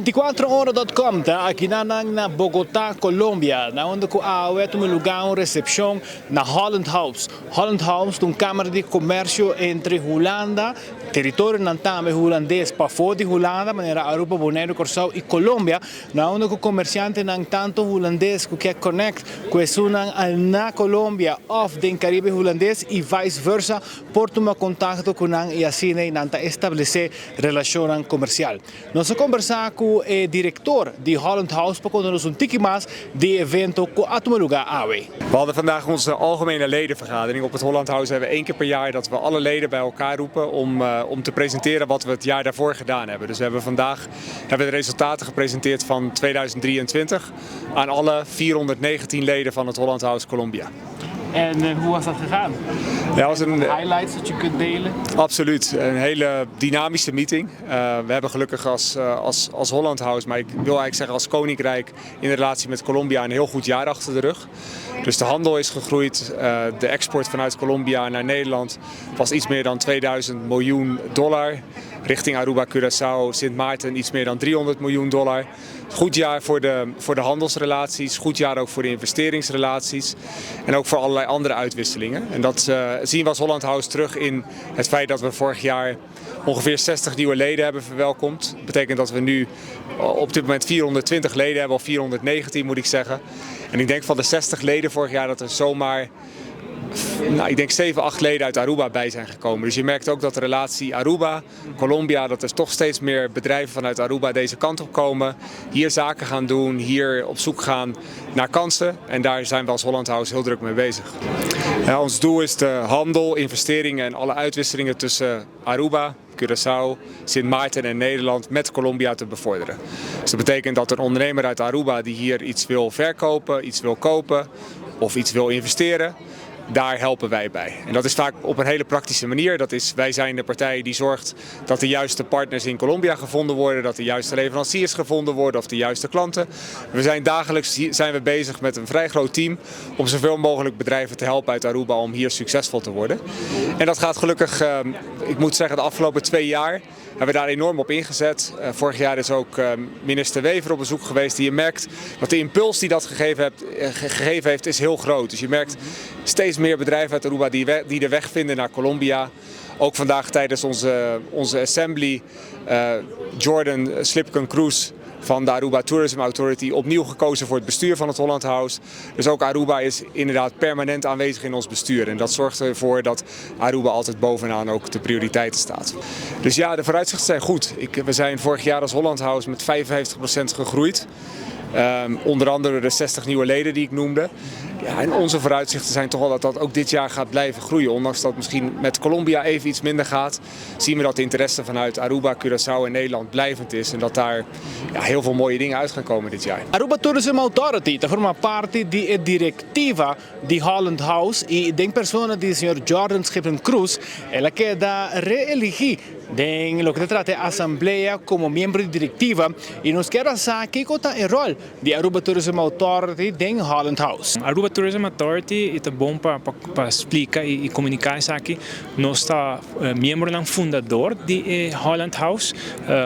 24ora.com ta aki na Bogota, Colombia, na unda cu awe a tuma luga un recepcion na Holland House. Holland House ta un camara di comercio entre Hulanda, teritorionan tambe Hulandes pafo di Hulanda, manera Aruba, Bonaire, Corsou y Colombia, na unda cu comerciantenan tanto Hulandes cu kier connect cu esunnan na Colombia of den Caribe Hulandes y vice versa por tuma contacto cu nan y asina nan ta establece relacion comercial. Nos a combersa cu e director di Holland House pa conta nos un tiki mas di e evento cu a tuma luga awe. We hadden vandaag onze algemene ledenvergadering. Op het Holland House hebben we één keer per jaar dat we alle leden bij elkaar roepen om te presenteren wat we het jaar daarvoor gedaan hebben. Dus we hebben vandaag hebben we de resultaten gepresenteerd van 2023 aan alle 419 leden van het Holland House Colombia. En hoe was dat gegaan? Ja, was een, Highlights dat je kunt delen? Absoluut, een hele dynamische meeting. We hebben gelukkig als Holland House, maar ik wil eigenlijk zeggen als Koninkrijk in relatie met Colombia een heel goed jaar achter de rug. Dus de handel is gegroeid, de export vanuit Colombia naar Nederland was iets meer dan 2000 miljoen dollar. Richting Aruba, Curaçao, Sint Maarten iets meer dan 300 miljoen dollar. Goed jaar voor de handelsrelaties, goed jaar ook voor de investeringsrelaties en ook voor allerlei andere uitwisselingen. En dat zien we als Holland House terug in het feit dat we vorig jaar ongeveer 60 nieuwe leden hebben verwelkomd. Dat betekent dat we nu op dit moment 420 leden hebben, of 419 moet ik zeggen. En ik denk van de 60 leden vorig jaar dat er zomaar, nou, ik denk 7, 8 leden uit Aruba bij zijn gekomen. Dus je merkt ook dat de relatie Aruba, Colombia, dat er toch steeds meer bedrijven vanuit Aruba deze kant op komen. Hier zaken gaan doen, hier op zoek gaan naar kansen. En daar zijn we als Holland House heel druk mee bezig. Ja, ons doel is de handel, investeringen en alle uitwisselingen tussen Aruba, Curaçao, Sint Maarten en Nederland met Colombia te bevorderen. Dus dat betekent dat een ondernemer uit Aruba die hier iets wil verkopen, iets wil kopen of iets wil investeren, daar helpen wij bij. En dat is vaak op een hele praktische manier. Dat is, wij zijn de partij die zorgt dat de juiste partners in Colombia gevonden worden, dat de juiste leveranciers gevonden worden of de juiste klanten. We zijn dagelijks zijn we bezig met een vrij groot team om zoveel mogelijk bedrijven te helpen uit Aruba om hier succesvol te worden. En dat gaat gelukkig, ik moet zeggen, de afgelopen 2 jaar hebben we daar enorm op ingezet. Vorig jaar is ook minister Wever op bezoek geweest. Die je merkt dat de impuls die dat gegeven heeft, is heel groot. Dus je merkt steeds meer bedrijven uit Aruba die de weg vinden naar Colombia. Ook vandaag tijdens onze assembly, Jordan Slipken Cruz van de Aruba Tourism Authority opnieuw gekozen voor het bestuur van het Holland House. Dus ook Aruba is inderdaad permanent aanwezig in ons bestuur. En dat zorgt ervoor dat Aruba altijd bovenaan ook de prioriteiten staat. Dus ja, de vooruitzichten zijn goed. We zijn vorig jaar als Holland House met 55% gegroeid. Onder andere de 60 nieuwe leden die ik noemde. Ja, en onze vooruitzichten zijn toch wel dat dat ook dit jaar gaat blijven groeien. Ondanks dat het misschien met Colombia even iets minder gaat, zien we dat de interesse vanuit Aruba, Curaçao en Nederland blijvend is. En dat daar, ja, heel veel mooie dingen uit gaan komen dit jaar. Aruba Tourism Authority ta forma parti di e directiva di Holland House y den persona di señor Jordan Schippen Cruz, el a keda reeligi den loke ta trata asamblea como miembro di directiva y nos kier sa kico ta e rol di Aruba Tourism Authority den Holland House. Aruba Tourism Authority ta bon pa splica y comunica esaki. Nos ta miembro fundador di Holland House.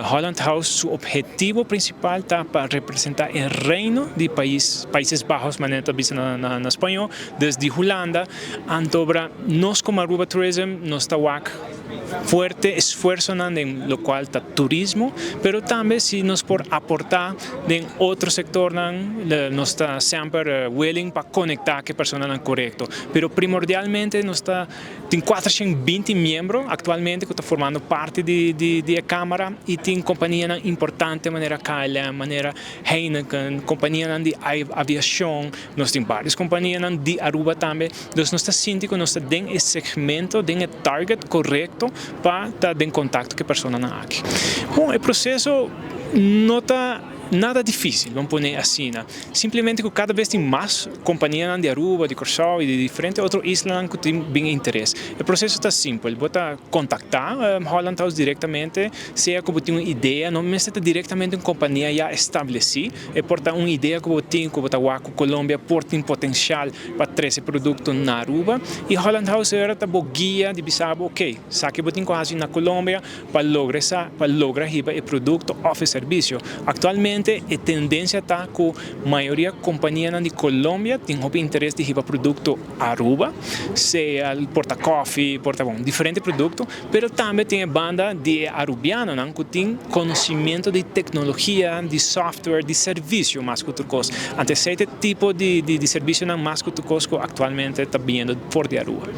Holland House su obhetivo principal ta pa representa e reino di Países Bajos, manera ta bisa na Spaño, desde Hulanda. Anto, nos como Aruba Tourism, nos ta wak fuerte esfuerso den locual ta turismo, pero tambe si nos por aporta den otro sector, nos ta semper willing pa conecta cu e persona corecto. Pero primordialmente nos ta tin 420 miembro actualmente cu ta formando parti di camara y tin compania importante manera KLM, manera Heineken, compania di aviacion, nos tin varios compania di Aruba tambe. Anto nos ta sinti cu nos ta den e segmento, den e target corecto pa ta den contacto cu e persona aki. Bon, e proceso no ta. Nada dificil, ban pone asina, no. Simplemente cu cada bes tin mas compania di Aruba, di Corsou y di diferente otro isla cu tin bin interes. E proceso ta simpel, bo ta contacta Holland House directamente, sea cu tin un idea, no mester directamente un compania ya estableci, e por ta un idea cu tin, cu ta cu Colombia por tin potencial pa trece producto na Aruba, y Holland House ta bo guia di bisa bo, ok, esaki bo tin cu na Colombia pa logra esa, pa logra hiba e producto of servicio. Actualmente, e tendencia ta cu mayoria compania di Colombia tin interes di hiba producto Aruba, sea por ta coffee, por ta, bon, diferente producto, pero tambe tin banda di arubiano nan, cu tin conocimento di tecnologia, di software, di servicio mas cu otro cos. Anto, esey tipo di servicio nan mas cu otro cos actualmente ta biniendo for di Aruba.